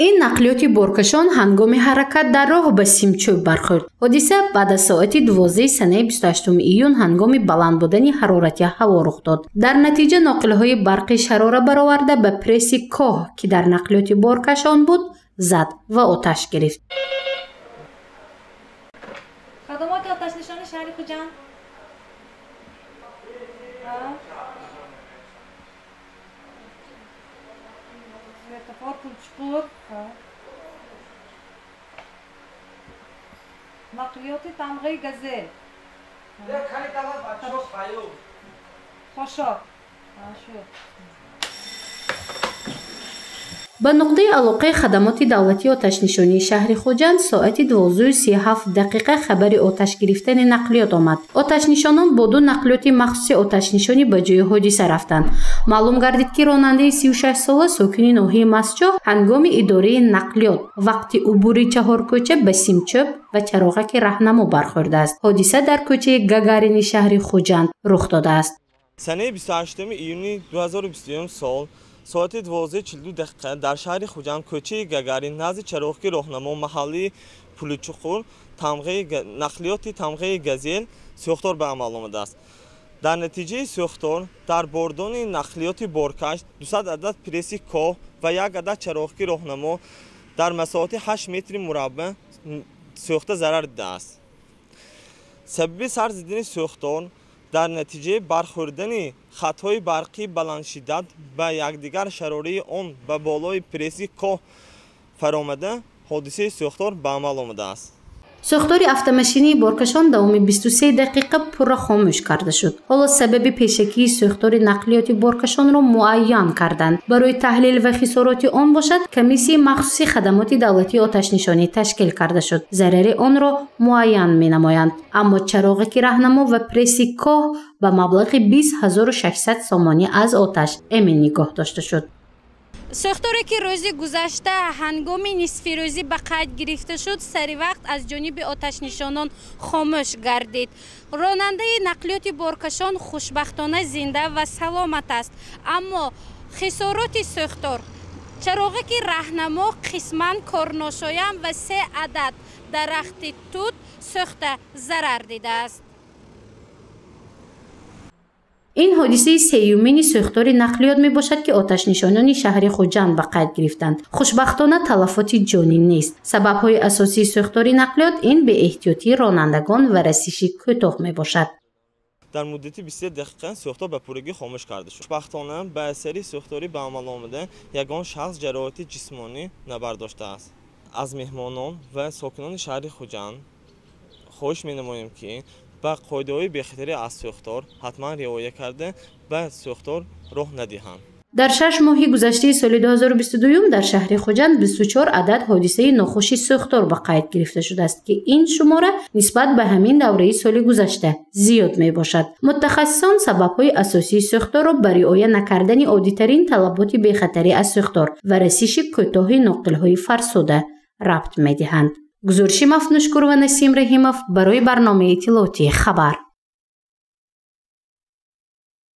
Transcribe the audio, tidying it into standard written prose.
Ин нақлиёти боркашон ҳангоми ҳаракат дар роҳ ба симчӯб бархӯрд. Ҳодиса баъд аз соати 12 санаи 28 июн ҳангоми баланд будани ҳарорати ҳаво рух дод. Дар натиҷа ноқилҳои барқи шарора бароварда ба пресси коҳ, ки дар нақлиёти боркашон буд, зад ва оташ гирифт. Хадамоти оташнишони шаҳри Хуҷанд. Светофор Пулчуқур. Нақлиёти тамғаи Газель. Хошок. Ба нуқтаи алоқаи хадамоти давлатии оташнишонии шаҳри Хуҷанд соати 12:37 хабари оташ гирифтани нақлиёт омад. Оташнишонон бо ду нақлиёти махсуси оташнишонӣ ба ҷои ҳодиса рафтанд. Маълум гардид, ки ронандаи 36сола сокини ноҳияи Мастчоҳ ҳангоми идораи нақлиёт вақти убури чаҳоркӯча ба симчӯб ва чароғаки раҳнамо бархӯрдааст. Ҳодиса дар кӯчаи Гагарини шаҳри Хуҷанд рух додааст. Санаи 28 июни 2021 сол соати 12:42 дар шаҳри Хуҷанд кӯчаи Гагарин назди чароғки роҳнамо маҳаллии Пуличуқур нақлиёти тамғаи Газел сӯхтор ба амал омадааст. Дар натиҷаи сӯхтор дар бордони нақлиёти боркаш 200 адад пресси коҳ ва як адад чароғки роҳнамо дар масоҳати 8 метри мураббаъ сӯхта зарар дидааст. Сабаби сар задани сӯхтор дар натиҷаи бархӯрдани хатҳои барқии баландшиддат ба якдигар шарораи он ба болои пресси коҳ фаромада ҳодисаи сӯхтор ба амал омадааст. Сӯхтори автомашинаи боркашон давоми 23 дақиқа пурра хомӯш карда шуд. Ҳоло сабаби пешакии сӯхтори нақлиёти боркашонро муайян карданд. Барои таҳлил ва хисороти он бошад, комиссияи махсуси хадамоти давлатии оташнишонӣ ташкил карда шуд. Зарари онро муайян менамоянд. Аммо чароғаки раҳнамо ва пресси коҳ ба маблағи 20 600 сомонӣ аз оташ эмин нигоҳ дошта шуд. Сӯхторе ки рӯзи гузашта ҳангоми нисфирӯзӣ ба қайд гирифта шуд, сари вақт аз ҷониби оташнишонон хомӯш гардид. Ронандаи нақлиёти боркашон хушбахтона зинда ва саломат аст. Аммо хисороти сӯхтор чароғаки раҳнамо қисман корношоям ва 3 адад дарахти тут сӯхта зарар дидааст. Ин ҳодисаи сеюмини сӯхтори нақлиёт мебошад, ки оташнишонони шаҳри Хуҷанд ба қайд гирифтанд. Хушбахтона талафоти ҷонӣ нест. Сабабҳои асосии сӯхтори нақлиёт ин беэҳтиётии ронандагон ва расиши кӯтоҳ мебошад. Дар муддати 23 дақиқа сӯхтор ба пуррагӣ хомӯш карда шуд. Хушбахтона ба асари сӯхторӣ ба амал омада ягон шахс ҷароҳати ҷисмонӣ набардоштааст. Аз меҳмонон ва сокинони шаҳри Хуҷанд хоҳиш менамоем, ки ба қоидаҳои бехатарӣ аз сӯхтор ҳатман риоя карда ба сӯхтор роҳ надиҳанд. Дар 6 моҳи гузаштаи соли 2022 дар шаҳри Хуҷанд 24 адад ҳодисаи нохуши сӯхтор ба қайд гирифта шудааст, ки ин шумора нисбат ба ҳамин давраи соли гузашта зиёд мебошад. Мутахассисон сабабҳои асосии сӯхторро ба риоя накардани оддитарин талаботи бехатарӣ аз сӯхтор ва расиши кӯтоҳи ноқилҳои фарсуда рабт медиҳанд. Гузориши Мафнушкур ва Насим Раҳимов барои барномаи иттилоотии хабар.